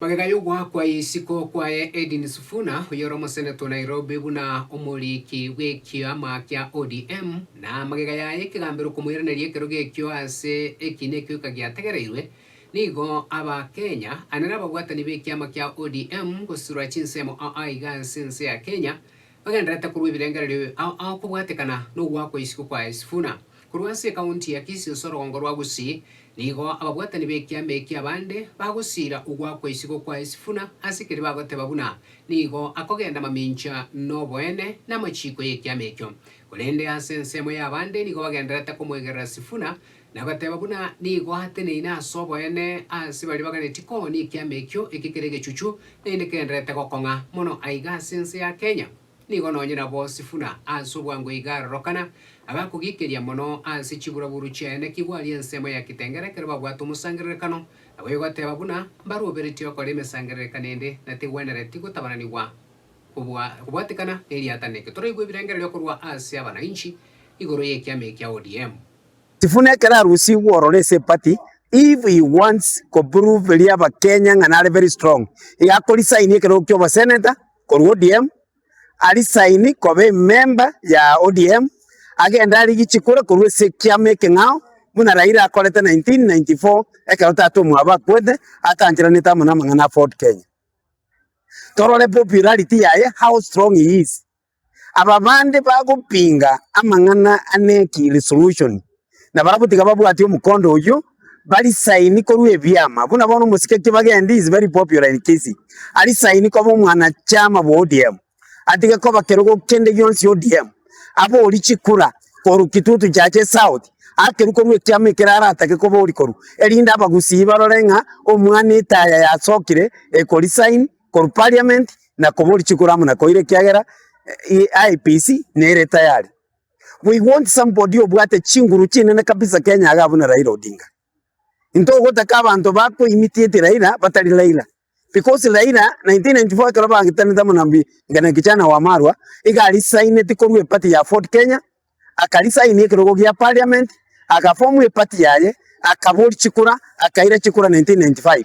Magega y'ogoakwa isiko kwaye Edwin Sifuna, oyore omoseneto o Nairobi buna omoriki bw'ekiama kia ODM, na magega yaye ekegambero komoiraneria ekerogo ekio ase ekina ekio giategereirwe, nigo Abakenya ane nababwatani b'ekiama kia ODM gosura chinsemo ao ao iga ase ense ya Kenya bagendererete korwa ebirengererio ao ao kobwatekana nogoakwa isiko kwaye Sifuna. Korwa ase ekaunti ya Kisii ase orogongo rwa Gusii, nigo ababwatani b'ekiama eki abande bagosiira ogoakwa isiko kwa Sifuna ase keria bagoteba buna nigo akogenda mamincha noboene na amachiiko y'ekiama ekio. Korende ase ensemo y'abande nigo bagendererete komoegerera Sifuna na goteba buna nigo ateneine ase oboene ase baria baganetie koonia ekiama ekio eke kere egechuchu naende kegendererete gokong'a mono aiga ase ense ya Kenya. Nigo nonye nabo Sifuna ase obwango iga arorokana, abakogikeria mono ase chiburaburu chiaye kigwa aria ensemo ya Kitengela ekero babwate omosangererekano, naboigo goteba buna mbaroberetie gokora emesangererekano ende na tegwenereti gotabananigwa kobua kobwatekana neriatana eke. Toraigwe ebirengererio korwa ase abanainchi igoro y'ekiama ekia ODM. Sifuna ekero arusigwe ororo ase eparty, if he wants ko prove ria abakenya ng'a nare very strong, iga ako resign ekerogo kia obosenator korwa ODM, a resign koba emember ya ODM, agende arigie chikura korwa ase ekiama ekeng'ao buna Raila akorete 1994 ekero tata omwabo akwete, atancheranete amo namang'ana a Ford Kenya. Torore popularity yaye how strong he is. Aba bande bagopinga amang'ana a NEC resolution, na barabwo tiga babwatie omokondo oyio, barisaini korwa ebiama, buna bono omosike Kibagendi is very popular in Kisii, arisaini koba omwanachama bwa ODM, atige koba kerogo kende gionsi ODM, abori chikura korwa Kitutu Chache South, akerwe korwa ekiama ekere aratake kobori korwa, erinde abagusii barore ng'a omwana etaya yasokire ekorisaini korwa parliament na koboria chikura amo na koira ekiagera IEBC nere tayari. We want somebody obwate chinguru chinene kabisa Kenya iga buna Raila Odinga. Intogotaka abanto bako imitate Raila batari Raila because Raila 1994 ekero bagetanete amo na na kijana wa Marwa iga arisaineti korwa eparty ya Ford Kenya, akarisaini ekerogo gia parliament, agaform eparty yaye, akaboria chikura, akaira chikura 1995.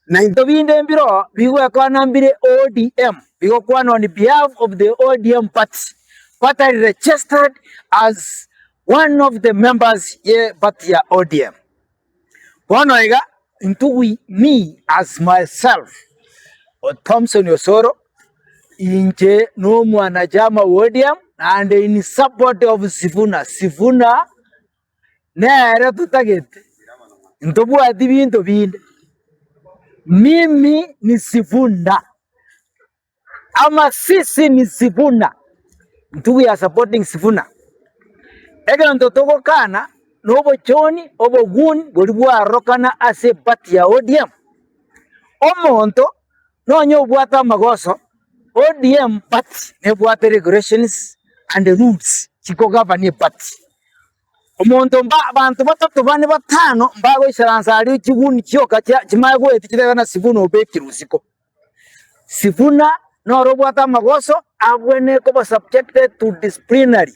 Na Ebinto binde mbiroo bigwekwana mbire ODM, bigokwana on behalf of the ODM party, batari registered as one of the members ye party ya ODM. Bono iga intwe we, me as myself, Thompson Osoro, inche nomwanachama wa ODM naende in support of Sifuna, Sifuna Nere totagete, ntobwati binto binde. Mimi ni Sifuna, ama sisi ni Sifuna, intwe we are supporting Sifuna. Egento togokana nobochoni obogun boria bwarorokana ase eparty ya ODM. Omonto nonye obwate amagoso, ODM party nebwate regulations and rules chikogovern eparty. Omonto mba abanto batato bane batano mbagoisaransa aria chiguni chioka chia chimanye goetia chitebe na Sifuna obekirwe isiko. Sifuna noro obwate amagoso abwenerete koba subjected to disciplinary.